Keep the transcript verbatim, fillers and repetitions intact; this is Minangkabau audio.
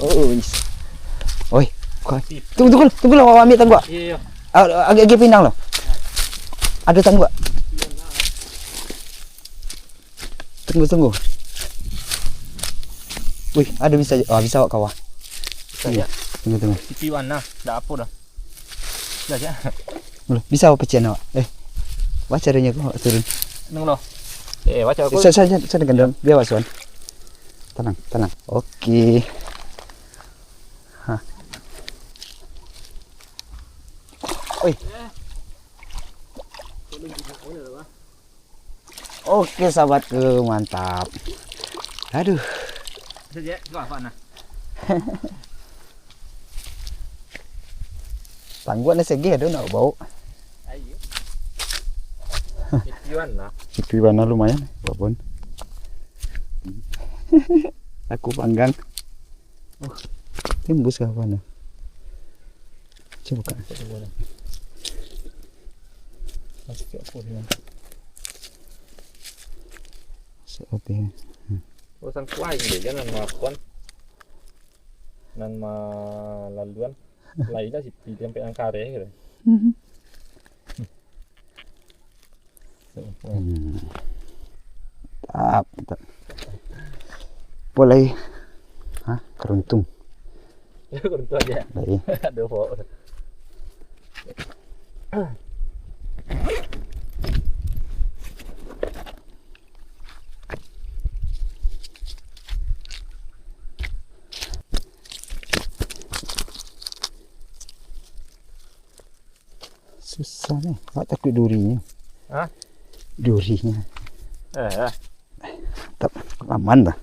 Oh, is. Oi, kau. Tunggu, tunggu, tunggu lah, awak ambil tangguak. Iyo, iyo. Ah, agak-agak pinang lah. Ada tangguak. Tunggu, tunggu. Wih, ada bisa. Ah, bisa awak kawah. Bisa, ya. Tunggu, tunggu. Sipi wan nah, ndak apo dah. Bisa, ya. Loh, bisa awak pecian awak? Eh, baca adanya kau turun. Nung lo. Eh, baca aku. Sa-, sa-, sa-, sa-, dengan dalam. Biar awak suan. Tenang, tenang. Oke. Hah. Oi. Oke, sahabatku, mantap. Aduh. Saja, gua apa nah? Tangguak ni segeh, aduh, nak bau. Ayo. Sipi wan nah. Sipi wan nah lumayan, walaupun. Aku panggang. Oh, tembus kawan. Coba, Kak. Masuk ke apa ni? Seperti ini. Hmm. Urusan kuai je, jangan maafkan. Nan malaluan. Lain lah sipi sampai nang kareh gitu. Hmm. Mantap, mantap. Boleh. Hah, keruntung. Keruntung aja. Baik. Aduh, Pok. Susah ni. Awak takut durinyo. Hah? Durinyo. Eh, eh. Tak aman dah.